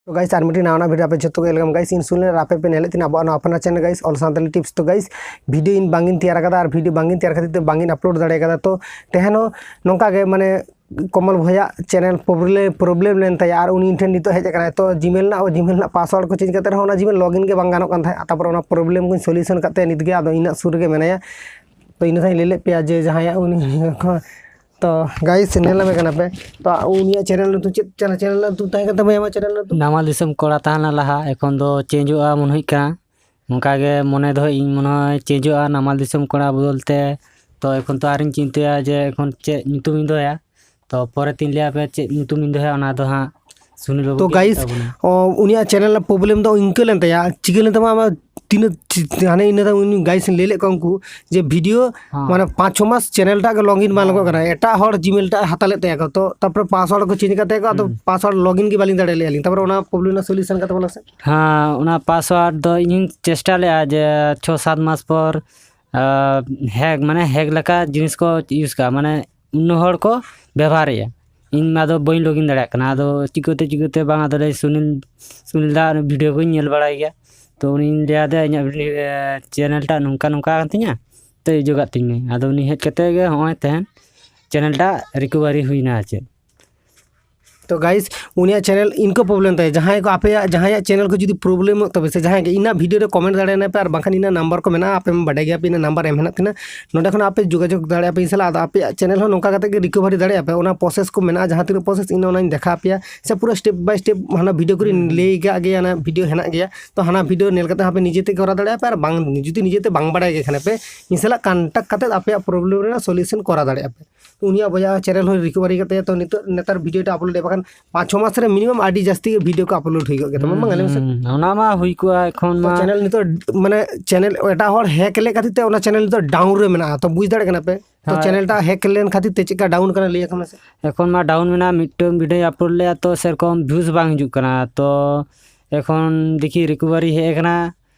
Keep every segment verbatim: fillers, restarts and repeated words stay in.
ᱛᱚ guys, ᱟᱨ ᱢᱤᱫᱴᱤᱡ ᱱᱟᱣᱟ ᱱᱟᱜ video ᱟᱯᱮ ᱡᱚᱛᱚ ᱜᱮ welcome guys᱾ ᱤᱧ ᱥᱩᱱᱤᱞ ᱟᱨ ᱟᱯᱮ ᱯᱮ ᱧᱮᱞᱮᱫ ᱛᱤᱧᱟ ᱟᱵᱚᱣᱟᱜ ᱱᱚᱣᱟ ᱟᱯᱱᱟᱨ channel guys, All Santali Tips᱾ ᱛᱚ guys, video ᱤᱧ ᱵᱟᱝ ᱤᱧ ᱛᱮᱭᱟᱨ ᱟᱠᱟᱫᱟ ᱟᱨ video ᱵᱟᱝ ᱤᱧ ᱛᱮᱭᱟᱨ ᱠᱷᱟᱹᱛᱤᱨ ᱛᱮ ᱵᱟᱝ ᱤᱧ upload ᱫᱟᱲᱮ ᱟᱠᱟᱫᱟ᱾ ᱛᱚ ᱛᱮᱦᱮᱧ ᱦᱚᱸ ᱱᱚᱝᱠᱟ ᱜᱮ ᱢᱟᱱᱮ ᱠᱚᱢᱚᱞ ᱵᱷᱚᱭᱟᱜ channel problem, problem ᱞᱮᱱ ᱛᱟᱭᱟ ᱟᱨ ᱩᱱᱤ ᱴᱷᱮᱱ ᱱᱤᱛᱚᱜ ᱦᱮᱡ ᱟᱠᱟᱱᱟᱭ᱾ ᱛᱚ Gmail ᱨᱮᱱᱟᱜ, Gmail ᱨᱮᱱᱟᱜ password ᱠᱚ change ᱠᱟᱛᱮ ᱨᱮᱦᱚᱸ ᱚᱱᱟ Gmail login ᱜᱮ ᱵᱟᱝ ᱜᱟᱱᱚᱜ ᱠᱟᱱ ᱛᱟᱦᱮᱸᱫ᱾ ᱛᱟᱨᱯᱚᱨ ᱚᱱᱟ problem ᱠᱚᱧ solution ᱠᱟᱛᱮ ᱱᱤᱛ ᱜᱮ ᱟᱫᱚ ᱤᱧᱟᱹᱜ ᱥᱩᱨ ᱨᱮᱜᱮ ᱢᱮᱱᱟᱭᱟ᱾ ᱛᱚ ᱤᱱᱟᱹ ᱛᱟᱭᱚᱢ ᱞᱟᱹᱭ ᱞᱮᱫ ᱯᱮᱭᱟ ᱡᱮ ᱡᱟᱦᱟᱸᱭᱟᱜ ᱩᱱᱤ ᱛᱚ guys, ᱧᱮᱞ ᱧᱟᱢᱮ ᱠᱟᱱᱟ ᱯᱮ᱾ ᱛᱚ ᱩᱱᱤᱭᱟᱜ channel ᱧᱩᱛᱩᱢ ᱪᱮᱫ channel, channel ᱧᱩᱛᱩᱢ ᱛᱟᱦᱮᱸ ᱠᱟᱱ ᱛᱟᱢᱟ? ᱟᱢᱟᱜ channel ᱧᱩᱛᱩᱢ? ᱱᱟᱢᱟᱞ ᱫᱤᱥᱚᱢ ᱠᱚᱲᱟ ᱛᱟᱦᱮᱸ ᱞᱮᱱᱟ ᱞᱟᱦᱟ, ᱮᱠᱷᱚᱱ ᱫᱚ changeᱚᱜᱼᱟ ᱢᱚᱱᱮ ᱦᱩᱭᱩᱜ ᱠᱟᱱᱟ᱾ ᱚᱱᱠᱟ ᱜᱮ ᱢᱚᱱᱮ ᱫᱚ ᱤᱧ ᱢᱚᱱᱮ ᱦᱚᱭ changeᱚᱜᱼᱟ ᱱᱟᱢᱟᱞ ᱫᱤᱥᱚᱢ ᱠᱚᱲᱟ ᱵᱚᱫᱚᱞ ᱛᱮ᱾ ᱛᱚ ᱮᱠᱷᱚᱱ ᱛᱚ ᱟᱨᱤᱧ ᱪᱤᱱᱛᱟᱹᱭᱟ ᱡᱮ ᱮᱠᱷᱚᱱ ᱪᱮᱫ ᱧᱩᱛᱩᱢᱤᱧ ᱫᱚᱦᱚᱭᱟ᱾ ᱛᱚ ᱯᱚᱨᱮ ᱛᱤᱧ ᱞᱟᱹᱭᱟ ᱯᱮ ᱪᱮᱫ ᱧᱩᱛᱩᱢᱤᱧ ᱫᱚᱦᱚᱭᱟ, ᱚᱱᱟ ᱫᱚ ᱦᱟᱸᱜ ᱥᱩᱱᱤᱞ ᱵᱟᱹᱵᱩ ᱛᱚ ᱜᱮ guys, ᱛᱟᱵᱚᱱᱟ᱾ ᱚ, ᱩᱱᱤᱭᱟᱜ channel ᱨᱮᱱᱟᱜ problem ᱫᱚ ᱤᱱᱠᱟᱹ ᱞᱮᱱ ᱛᱟᱭᱟ, ᱪᱤᱠᱟᱹ ᱞᱮᱱ ᱛᱟᱢᱟ ᱟᱢᱟᱜ ᱛᱤᱱᱟᱹᱜ ᱪᱤ-, ᱦᱟᱱᱮ ᱤᱱᱟᱹ ᱛᱟᱭᱚᱢ ᱩᱱᱤ guys ᱤᱧ ᱞᱟᱹᱭ ᱞᱮᱫ ᱠᱚᱣᱟ ᱩᱱᱠᱩ ᱡᱮ video ᱦᱚᱸ᱾ ᱢᱟᱱᱮ ᱯᱟᱸᱪ ᱪᱷᱚ ᱢᱟᱥ channel ᱴᱟᱜ ᱜᱮ login ᱵᱟᱝ ᱞᱚᱜᱚᱜ ᱠᱟᱱᱟ, ᱮᱴᱟᱜ ᱦᱚᱲ Gmail ᱴᱟᱜ ᱦᱟᱛᱟᱣ ᱞᱮᱫ ᱛᱟᱭᱟ ᱠᱚ, ᱛᱚ ᱛᱟᱨᱯᱚᱨᱮ password ᱠᱚ change ᱠᱟᱛᱮ ᱠᱚ ᱟᱫᱚ ᱦᱩᱸ᱾ Password login ᱜᱮ ᱵᱟᱹᱞᱤᱧ ᱫᱟᱲᱮ ᱞᱮᱫᱼᱟ ᱞᱤᱧ, ᱛᱟᱨᱯᱚᱨᱮ ᱚᱱᱟ problem ᱨᱮᱱᱟᱜ solution ᱠᱟᱛᱮ ᱵᱚᱞᱮ ᱥᱮ᱾ ᱦᱮᱸ, ᱚᱱᱟ password ᱫᱚ ᱤᱧᱤᱧ ᱪᱮᱥᱴᱟ ᱞᱮᱫᱼᱟ ᱡᱮ ᱪᱷᱚ ᱥᱟᱛ ᱢᱟᱥ ᱯᱚᱨ, ᱟᱸ, hack, ᱢᱟᱱᱮ hack ᱞᱮᱠᱟ ᱡᱤᱱᱤᱥ ᱠᱚ use ᱠᱟᱜᱼᱟ, ᱢᱟᱱᱮ ᱩᱱᱟᱹᱜ ᱦᱚᱲ ᱠᱚ ᱵᱮᱵᱚᱦᱟᱨᱮᱫᱼᱟ᱾ ᱤᱧ ᱢᱟ ᱟᱫᱚ ᱵᱟᱹᱧ login ᱫᱟᱲᱮᱭᱟᱜ ᱠᱟᱱᱟ, ᱟᱫᱚ ᱪᱤᱠᱟᱹᱛᱮ ᱪᱤᱠᱟᱹᱛᱮ ᱵᱟᱝ, ᱟᱫᱚ ᱞᱟᱹᱭ ᱥᱩᱱᱤᱞ, ᱥᱩᱱᱤᱞ ᱫᱟ video ᱠᱚᱧ ᱧᱮᱞ ᱵᱟᱲᱟᱭ ᱜᱮᱭᱟ, ᱛᱚ ᱩᱱᱤᱧ ᱞᱟᱹᱭ ᱟᱫᱮᱭᱟ ᱤᱧᱟᱹᱜ video, ᱮ, channel ᱴᱟᱜ ᱱᱚᱝᱠᱟ ᱱᱚᱝᱠᱟ ᱠᱟᱱ ᱛᱤᱧᱟ, ᱛᱚ ᱤᱭᱟᱹ ᱠᱟᱜ ᱛᱤᱧ ᱢᱮ᱾ ᱟᱫᱚ ᱩᱱᱤ ᱦᱮᱡ ᱠᱟᱛᱮ ᱜᱮ ᱦᱚᱸᱜᱼᱚᱭ ᱛᱮᱦᱮᱧ channel ᱴᱟᱜ recovery ᱦᱩᱭᱱᱟ ᱟᱨ ᱪᱮᱫ᱾ ᱛᱚ guys, ᱩᱱᱤᱭᱟᱜ channel ᱤᱱᱠᱟᱹ problem ᱛᱟᱭ, ᱡᱟᱦᱟᱸᱭ ᱠᱚ ᱟᱯᱮᱭᱟᱜ ᱡᱟᱦᱟᱸᱭᱟᱜ channel ᱠᱚ ᱡᱩᱫᱤ problemᱚᱜ ᱛᱟᱯᱮ ᱥᱮ ᱡᱟᱦᱟᱸᱭ ᱜᱮ ᱤᱧᱟᱹᱜ video ᱨᱮ comment ᱫᱟᱲᱮᱭᱟᱜᱼᱟ ᱯᱮ, ᱟᱨ ᱵᱟᱝᱠᱷᱟᱱ ᱤᱧᱟᱹᱜ number ᱠᱚ ᱢᱮᱱᱟᱜᱼᱟ, ᱟᱯᱮ ᱢᱟ ᱵᱟᱰᱟᱭ ᱜᱮᱭᱟ ᱯᱮ ᱤᱧᱟᱹᱜ number ᱮᱢ ᱦᱮᱱᱟᱜ ᱛᱤᱧᱟ, ᱱᱚᱸᱰᱮ ᱠᱷᱚᱱ ᱟᱯᱮ ᱡᱳᱜᱟᱡᱳᱜᱽ ᱫᱟᱲᱮᱭᱟᱜᱼᱟ ᱯᱮ ᱤᱧ ᱥᱟᱞᱟᱜ, ᱟᱫᱚ ᱟᱯᱮᱭᱟᱜ channel ᱦᱚᱸ ᱱᱚᱝᱠᱟ ᱠᱟᱛᱮ ᱜᱮ recovery ᱫᱟᱲᱮᱭᱟᱜᱼᱟ ᱯᱮ᱾ ᱚᱱᱟ process ᱠᱚ ᱢᱮᱱᱟᱜᱼᱟ, ᱡᱟᱦᱟᱸ ᱛᱤᱱᱟᱹᱜ process ᱤᱧ ᱚᱱᱟᱧ ᱫᱮᱠᱷᱟᱣ ᱟᱯᱮᱭᱟ, ᱥᱮ ᱯᱩᱨᱟᱹ step by step ᱦᱟᱱᱟ video ᱠᱚᱨᱮᱧ ᱦᱩᱸ, ᱦᱩᱸ᱾ ᱞᱟᱹᱭ ᱠᱟᱜ ᱜᱮᱭᱟ, ᱚᱱᱟ video ᱦᱮᱱᱟᱜ ᱜᱮᱭᱟ, ᱛᱚ ᱦᱟᱱᱟ video ᱧᱮᱞ ᱠᱟᱛᱮ ᱦᱚᱸ ᱟᱯᱮ ᱱᱤᱡᱮ ᱛᱮ ᱠᱚᱨᱟᱣ ᱫᱟᱲᱮᱭᱟᱜᱼᱟ ᱯᱮ, ᱟᱨ ᱵᱟᱝ ᱡᱩᱫᱤ ᱱᱤᱡᱮ ᱛᱮ ᱵᱟᱝ ᱵᱟᱲᱟᱭ ᱜᱮ ᱠᱷᱟᱱ ᱯᱮ, ᱤᱧ ᱥᱟᱞᱟᱜ contact ᱠᱟᱛᱮ ᱟᱯᱮᱭᱟᱜ problem ᱨᱮᱱᱟᱜ solution ᱠᱚᱨᱟᱣ ᱫᱟᱲᱮᱭᱟᱜᱼᱟ ᱯᱮ᱾ ᱩᱱᱤᱭᱟᱜ ᱵᱚᱭᱦᱟ channel ᱦᱚᱸ recovery ᱠᱟᱛᱮ, ᱛᱚ ᱱᱤᱛᱚᱜ ᱱᱮᱛᱟᱨ video ᱴᱟ upload ᱮᱫ, ᱵᱟᱠᱷᱟᱱ ᱯᱟᱸᱪ ᱪᱷᱚ ᱢᱟᱥ ᱨᱮ minimum ᱟᱹᱰᱤ ᱡᱟᱹᱥᱛᱤ ᱜᱮ video ᱠᱚ upload ᱦᱩᱭ ᱠᱚᱜ ᱜᱮ ᱛᱟᱢᱟ, ᱵᱟᱝ ᱞᱟᱹᱭ ᱢᱮᱥᱮ? ᱦᱩᱸ, ᱚᱱᱟ ᱢᱟ ᱦᱩᱭ ᱠᱚᱜᱼᱟ, ᱮᱠᱷᱚᱱ ᱛᱚ ᱢᱟ channel ᱱᱤᱛᱚᱜ ᱢᱟᱱᱮ channel ᱮᱴᱟᱜ ᱦᱚᱲ hack ᱞᱮᱫ ᱠᱷᱟᱹᱛᱤᱨ ᱛᱮ ᱚᱱᱟ channel ᱱᱤᱛᱚᱜ down ᱨᱮ ᱢᱮᱱᱟᱜᱼᱟ, ᱛᱚ ᱵᱩᱡᱽ ᱫᱟᱲᱮᱭᱟᱜ ᱠᱟᱱᱟ ᱯᱮ? ᱛᱚ ᱦᱳᱭ᱾ Channel ᱴᱟ hack ᱞᱮᱱ ᱠᱷᱟᱹᱛᱤᱨ ᱛᱮ ᱪᱮᱫᱠᱟ down ᱠᱟᱱᱟ ᱞᱟᱹᱭ ᱟᱠᱚ ᱢᱮᱥᱮ? ᱮᱠᱷᱚᱱ ᱢᱟ down ᱢᱮᱱᱟᱜᱼᱟ, ᱢᱤᱫᱴᱟᱝ videoᱧ upload ᱞᱮᱫᱼᱟ, ᱛᱚ ᱥᱮᱨᱚᱠᱚᱢ views ᱵᱟᱝ ᱦᱤᱡᱩᱜ ᱠᱟᱱᱟ, ᱛᱚ ᱮᱠᱷᱚᱱ ᱫᱮᱠᱷᱤ recovery ᱦᱮᱡ ᱟᱠᱟᱱᱟ,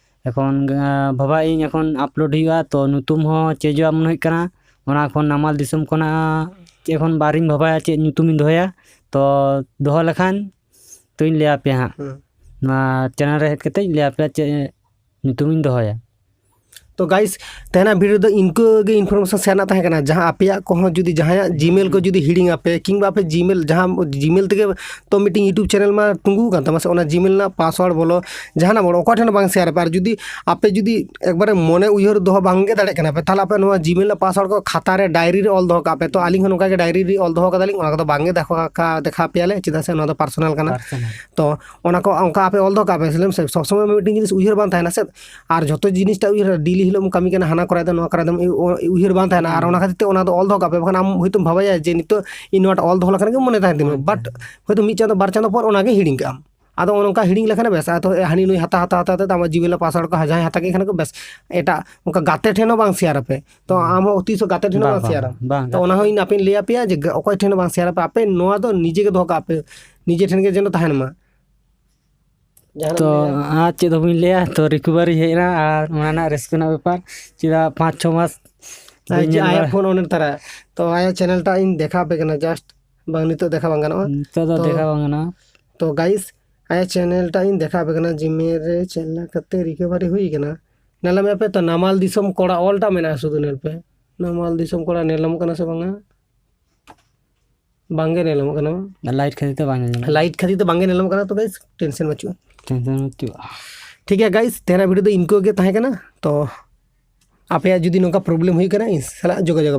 ᱮᱠᱷᱚᱱ, ᱟᱸ, ᱵᱷᱟᱵᱟᱭ ᱟᱹᱧ ᱮᱠᱷᱚᱱ upload ᱦᱩᱭᱩᱜᱼᱟ, ᱛᱚ ᱧᱩᱛᱩᱢ ᱦᱚᱸ changeᱚᱜᱼᱟ ᱢᱚᱱᱮ ᱦᱩᱭᱩᱜ ᱠᱟᱱᱟ᱾ ᱚᱱᱟ ᱠᱷᱚᱱ ᱱᱟᱢᱟᱞ ᱫᱤᱥᱚᱢ ᱠᱷᱚᱱᱟᱜ ᱮᱠᱷᱚᱱ ᱵᱟᱨᱤᱧ ᱵᱷᱟᱵᱟᱭᱟ ᱪᱮᱫ ᱧᱩᱛᱩᱢᱤᱧ ᱫᱚᱦᱚᱭᱟ᱾ ᱛᱚ ᱫᱚᱦᱚ ᱞᱮᱠᱷᱟᱱ ᱛᱚᱧ ᱞᱟᱹᱭ ᱟᱯᱮᱭᱟ ᱦᱟᱸᱜ᱾ ᱦᱩᱸ᱾ ᱱᱚᱣᱟ ᱪᱮᱱᱮᱞ ᱨᱮ ᱦᱮᱡ ᱠᱟᱛᱮ ᱤᱧ ᱞᱟᱹᱭ ᱟᱯᱮᱭᱟ ᱪᱮᱫ ᱧᱩᱛᱩᱢᱤᱧ ᱫᱚᱦᱚᱭᱟ᱾ ᱛᱚ ᱜᱟᱭᱤᱥ, ᱛᱮᱦᱮᱧᱟᱜ ᱵᱷᱤᱰᱤᱭᱳ ᱫᱚ ᱤᱱᱠᱟᱹ ᱜᱮ ᱤᱱᱯᱷᱚᱨᱢᱮᱥᱚᱱ ᱥᱮᱭᱟᱨ ᱨᱮᱱᱟᱜ ᱛᱟᱦᱮᱸ ᱠᱟᱱᱟ᱾ ᱡᱟᱦᱟᱸ ᱟᱯᱮᱭᱟᱜ ᱠᱚᱦᱚᱸ ᱡᱩᱫᱤ ᱡᱟᱦᱟᱸᱭᱟᱜ ᱡᱤᱢᱮᱞ ᱠᱚ ᱡᱩᱫᱤ ᱦᱤᱲᱤᱧ ᱟᱯᱮ ᱠᱤᱝᱵᱟ ᱟᱯᱮ ᱡᱤᱢᱮᱞ ᱡᱟᱦᱟᱸ ᱡᱤᱢᱮᱞ ᱛᱮᱜᱮ ᱛᱚ ᱢᱤᱫᱴᱤᱝ ᱭᱩᱴᱩᱵᱽ ᱪᱮᱱᱮᱞ ᱢᱟ ᱛᱤᱸᱜᱩ ᱟᱠᱟᱱ ᱛᱟᱢᱟ ᱥᱮ, ᱚᱱᱟ ᱡᱤᱢᱮᱞ ᱨᱮᱱᱟᱜ ᱯᱟᱥᱣᱟᱨᱰ ᱵᱚᱞᱚ ᱡᱟᱦᱟᱱᱟᱜ ᱵᱚᱞᱚ ᱚᱠᱚᱭ ᱴᱷᱮᱱ ᱦᱚᱸ ᱵᱟᱝ ᱥᱮᱭᱟᱨ ᱟᱯᱮ᱾ ᱟᱨ ᱡᱩᱫᱤ ᱟᱯᱮ ᱡᱩᱫᱤ ᱮᱠᱵᱟᱨᱮ ᱢᱚᱱᱮ ᱩᱭᱦᱟᱹᱨ ᱫᱚᱦᱚ ᱵᱟᱝ ᱜᱮ ᱫᱟᱲᱮᱭᱟᱜ ᱠᱟᱱᱟ ᱯᱮ, ᱛᱟᱦᱚᱞᱮ ᱟᱯᱮ ᱱᱚᱣᱟ ᱡᱤᱢᱮᱞ ᱨᱮᱱᱟᱜ ᱯᱟᱥᱣᱟᱨᱰ ᱠᱚ ᱠᱷᱟᱛᱟ ᱨᱮ ᱰᱟᱭᱨᱤ ᱨᱮ ᱚᱞ ᱫᱚᱦᱚ ᱠᱟᱜ ᱯᱮ᱾ ᱛᱚ ᱟᱹᱞᱤᱧ ᱦᱚᱸ ᱱᱚᱝᱠᱟ ᱜᱮ ᱰᱟᱭᱨᱤ ᱨᱮ ᱚᱞ ᱫᱚᱦᱚ ᱠᱟᱫᱟᱞᱤᱧ, ᱚᱱᱟ ᱠᱚᱫᱚ ᱵᱟᱝ ᱜᱮ ᱫᱮᱠᱷᱟᱣ ᱠᱟ- ᱫᱮᱠᱷᱟᱣ ᱟᱯᱮᱭᱟᱞᱮ, ᱪᱮᱫᱟᱜ ᱥᱮ ᱱᱚᱣᱟ ᱫᱚ ᱯᱟᱨᱥᱚᱱᱟᱞ ᱠᱟᱱᱟ᱾ ᱯᱟᱨᱥᱚᱱᱟᱞ᱾ ᱛᱚ ᱚᱱᱟ ᱠᱚ ᱚᱱᱠᱟ ᱟᱯᱮ ᱚᱞ ᱫᱚᱦᱚ ᱠᱟᱜ ᱯᱮ᱾ ᱥᱚᱵ ᱥᱚᱢᱚᱭ ᱢᱤᱫᱴᱮᱱ ᱡᱤᱱᱤᱥ ᱩᱭᱦᱟᱹᱨ ᱵᱟᱝ ᱛᱟᱦᱮᱱᱟ ᱥᱮ, ᱟᱨ ᱡᱷᱚᱛᱚ ᱡᱤᱱᱤᱥᱴᱟ ᱩᱭᱦᱟᱹᱨ ᱰᱮᱞᱤ ᱦᱤᱞᱳᱜ ᱮᱢ ᱠᱟᱹᱢᱤ ᱠᱟᱱᱟ, ᱦᱟᱱᱟ ᱠᱚᱨᱟᱣ ᱫᱟ, ᱱᱚᱣᱟ ᱠᱚᱨᱟᱣ ᱫᱟ, ᱩᱭᱦᱟᱹᱨ ᱵᱟᱝ ᱛᱟᱦᱮᱱᱟ᱾ ᱟᱨ ᱚᱱᱟ ᱠᱷᱟᱹᱛᱤᱨ ᱛᱮ ᱚᱱᱟ ᱫᱚ ᱚᱞ ᱫᱚᱦᱚ ᱠᱟᱜ ᱯᱮ, ᱵᱟᱠᱷᱟᱱ ᱟᱢ ᱦᱳᱭᱛᱳᱢ ᱵᱷᱟᱵᱟᱭᱟ ᱡᱮ ᱱᱤᱛᱚᱜ ᱤᱧ ᱱᱚᱣᱟᱴᱟᱜ ᱚᱞ ᱫᱚᱦᱚ ᱞᱮᱠᱷᱟᱱ ᱜᱮ ᱢᱚᱱᱮ ᱛᱟᱦᱮᱱ ᱛᱤᱧᱟ, ᱵᱟᱴ ᱦᱳᱭᱛᱳ ᱢᱤᱫ ᱪᱟᱸᱫᱳ ᱵᱟᱨ ᱪᱟᱸᱫᱳ ᱯᱚᱨ ᱚᱱᱟ ᱜᱮ ᱦᱤᱲᱤᱧ ᱠᱟᱜ ᱟᱢ᱾ ᱟᱫᱚ ᱚᱱᱠᱟ ᱦᱤᱲᱤᱧ ᱞᱮᱠᱷᱟᱱ ᱵᱮᱥ, ᱟᱫᱚ ᱦᱟᱹᱱᱤ ᱱᱩᱭ ᱦᱟᱛᱟᱣ ᱦᱟᱛᱟᱣ ᱦᱟᱛᱟᱣ ᱛᱮ ᱟᱢᱟᱜ ᱡᱤᱢᱮᱞ ᱨᱮᱱᱟᱜ ᱯᱟᱥᱣᱟᱨᱰ ᱠᱚ ᱡᱟᱦᱟᱸᱭ ᱦᱟᱛᱟᱣ ᱠᱮᱫ ᱠᱷᱟᱱ ᱠᱚ ᱵᱮᱥ, ᱮᱴᱟᱜ ᱚᱱᱠᱟ ᱜᱟᱛᱮ ᱴᱷᱮᱱ ᱦᱚᱸ ᱵᱟᱝ ᱥᱮᱭᱟᱨ ᱟᱯᱮ᱾ ᱛᱚ ᱟᱢ ᱦᱚᱸ ᱛᱤᱥ ᱦᱚᱸ ᱜᱟᱛᱮ ᱴᱷᱮᱱ ᱦᱚᱸ ᱵᱟᱝ, ᱵᱟᱝ ᱵᱟᱝ, ᱥᱮᱭᱟᱨᱟ᱾ ᱵᱟᱝ, ᱛᱚ ᱚᱱᱟ ᱦᱚᱸ ᱤᱧ ᱟᱯᱮᱧ ᱞᱟᱹᱭ ᱟᱯᱮᱭᱟ ᱡᱮ ᱜᱟ- ᱚᱠᱚᱭ ᱴᱷᱮᱱ ᱦᱚᱸ ᱵᱟᱝ ᱥᱮᱭᱟᱨ ᱟᱯᱮ, ᱟᱯᱮ ᱱᱚᱣᱟ ᱫᱚ ᱱᱤᱡᱮ ᱜᱮ ᱫᱚᱦᱚ ᱠᱟᱜ ᱯᱮ, ᱱᱤᱡᱮ ᱴᱷᱮᱱ ᱜᱮ ᱡᱮᱱᱚ ᱛᱟᱦᱮᱱ ᱢᱟ᱾ ᱡᱟᱦᱟᱱᱟᱜ ᱛᱚ ᱮᱢ ᱞᱟᱹᱭᱟ? ᱟᱨ ᱪᱮᱫ ᱦᱚᱸ ᱵᱟᱹᱧ ᱞᱟᱹᱭᱟ, ᱛᱚ ᱨᱤᱠᱚᱵᱷᱟᱨᱤ ᱦᱮᱡ ᱮᱱᱟ ᱟᱨ ᱚᱱᱟ ᱨᱮᱱᱟᱜ ᱨᱟᱹᱥᱠᱟᱹ ᱨᱮᱱᱟᱜ ᱵᱮᱯᱟᱨ, ᱪᱮᱫᱟᱜ ᱯᱟᱸᱪ ᱪᱷᱚ ᱢᱟᱥ ᱟᱡ ᱵᱟᱹᱧ ᱧᱮᱞ ᱟᱭᱟᱜ ᱵᱟᱲᱟ- ᱯᱷᱳᱱ ᱚᱱᱮ ᱛᱟᱨᱟ᱾ ᱛᱚ ᱟᱭᱟᱜ ᱪᱮᱱᱮᱞ ᱴᱟᱜ ᱤᱧ ᱫᱮᱠᱷᱟᱣ ᱟᱯᱮ ᱠᱟᱱᱟ, ᱡᱟᱥᱴ ᱵᱟᱝ ᱱᱤᱛᱚᱜ ᱫᱮᱠᱷᱟᱣ ᱵᱟᱝ ᱜᱟᱱᱚᱜᱼᱟ᱾ ᱱᱤᱛᱚᱜ ᱫᱚ ᱛᱚ ᱫᱮᱠᱷᱟᱣ ᱵᱟᱝ ᱜᱟᱱᱚᱜᱼᱟ᱾ ᱛᱚ ᱜᱟᱭᱤᱥ, ᱟᱭᱟᱜ ᱪᱮᱱᱮᱞ ᱴᱟᱜ ᱤᱧ ᱫᱮᱠᱷᱟᱣ ᱟᱯᱮ ᱠᱟᱱᱟ, ᱡᱤᱢᱮᱞ ᱨᱮ ᱪᱮᱫ ᱞᱮᱠᱟᱛᱮ ᱨᱤᱠᱚᱵᱷᱟᱨᱤ ᱦᱩᱭ ᱠᱟᱱᱟ᱾ ᱧᱮᱞ ᱢᱮ ᱟᱯᱮ ᱛᱚ, ᱱᱟᱢᱟᱞ ᱫᱤᱥᱚᱢ ᱠᱚᱲᱟ ᱚᱞ ᱴᱟᱜ ᱢᱮᱱᱟᱜᱼᱟ, ᱥᱩᱫᱷᱩ ᱧᱮᱞ ᱯᱮ, ᱱᱟᱢᱟᱞ ᱫᱤᱥᱚᱢ ᱠᱚᱲᱟ ᱧᱮᱞ ᱧᱟᱢᱚᱜ ᱠᱟᱱᱟ ᱥᱮ ᱵᱟᱝᱟ? ᱵᱟᱝ ᱜᱮ ᱧᱮᱞ ᱧᱟᱢᱚᱜ ᱠᱟᱱᱟ᱾ ᱞᱟᱭᱤᱴ ᱠᱷᱟᱹᱛᱤᱨ ᱛᱮ ᱵᱟᱝ ᱧᱮᱞ ᱧᱟᱢᱚᱜ ᱞᱟᱭᱤᱴ ᱠᱷᱟᱹᱛᱤᱨ ᱛᱮ ᱵᱟᱝ ᱜᱮ ᱧᱮᱞ ᱧᱟᱢᱚᱜ ᱠᱟᱱᱟ᱾ ᱛᱚ ᱜᱟᱭᱤᱥ, ᱴᱮᱱᱥᱮᱱ ᱵᱟᱹᱪᱩᱜᱼᱟ᱾ ᱴᱮᱱᱥᱮᱱ ᱵᱟᱹᱪᱩᱜᱼᱟ᱾ ᱴᱷᱤᱠ ᱜᱮᱭᱟ ᱜᱟᱭᱤᱥ, ᱛᱮᱦᱮᱧᱟᱜ ᱵᱷᱤᱰᱤᱭᱳ ᱫᱚ ᱤᱱᱠᱟᱹ ᱜᱮ ᱛᱟᱦᱮᱸ ᱠᱟᱱᱟ᱾ ᱛᱚ ᱟᱯᱮᱭᱟᱜ ᱡᱩᱫᱤ ᱱᱚᱝᱠᱟ ᱯᱨᱚᱵᱞᱮᱢ ᱦᱩᱭᱩᱜ ᱠᱟᱱᱟ, ᱤᱧ ᱥᱟᱞᱟᱜ ᱡᱳᱜᱟᱡᱳᱜᱽ ᱯᱮ᱾